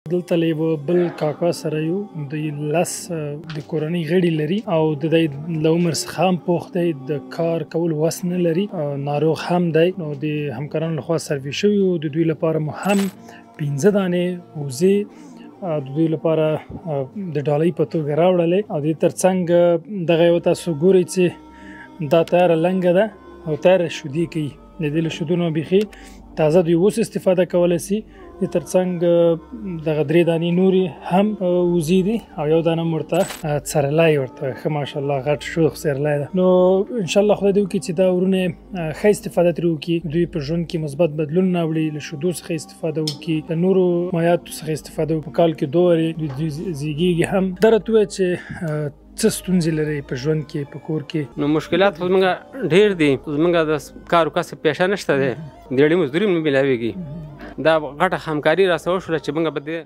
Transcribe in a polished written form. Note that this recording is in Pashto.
دلته له یوه بل کاکا سره یو، دوی 10 د کورنۍ غړي لري او د دی له عمر څخه هم پوخ دی، د کار کولو وس نه لري، ناروغ هم دی. نو د همکارانو لخوا سروي شوي وو، د دوی لپاره مو هم 5 دانې وزې د دوی لپاره د ډالۍ په توګه راوړلې. او د ترڅنګ دغه یو تاسو ګورئ چې دا تیاره لنګه ده او تیاره شودې کوي، د دې له شودو بیخي تازه دوی اوس استفاده کولی سي. د ترڅنګ دغه 3 دانې نورې هم وزې دي او یو دانه هم ورته څرلی ورته ښه ماشاءالله غټ شوخ څرلی ده. نو انشاءالله خدای دې وکړي چې دا ورونه ښه استفاده ترې وکړي، دوی په ژوند کې مثبت بدلون راوړي، له شودو څخه استفاده وکړي، له نورو مایعاتو څخه استفاده وکړي. په کال کې 2 وارې دوی زیږیږي هم. دا راته ووایه چې څه ستونزې لرئ په ژوند کې، په کور کې؟ نو مشکلات خو زمونږ ډېر دي، زمونږ د کار و کسب پیشه نشته دی، دیړي مزدوري هم نه میلاویږي. دا غټه همکاري راسره وشوله چې موږ به دې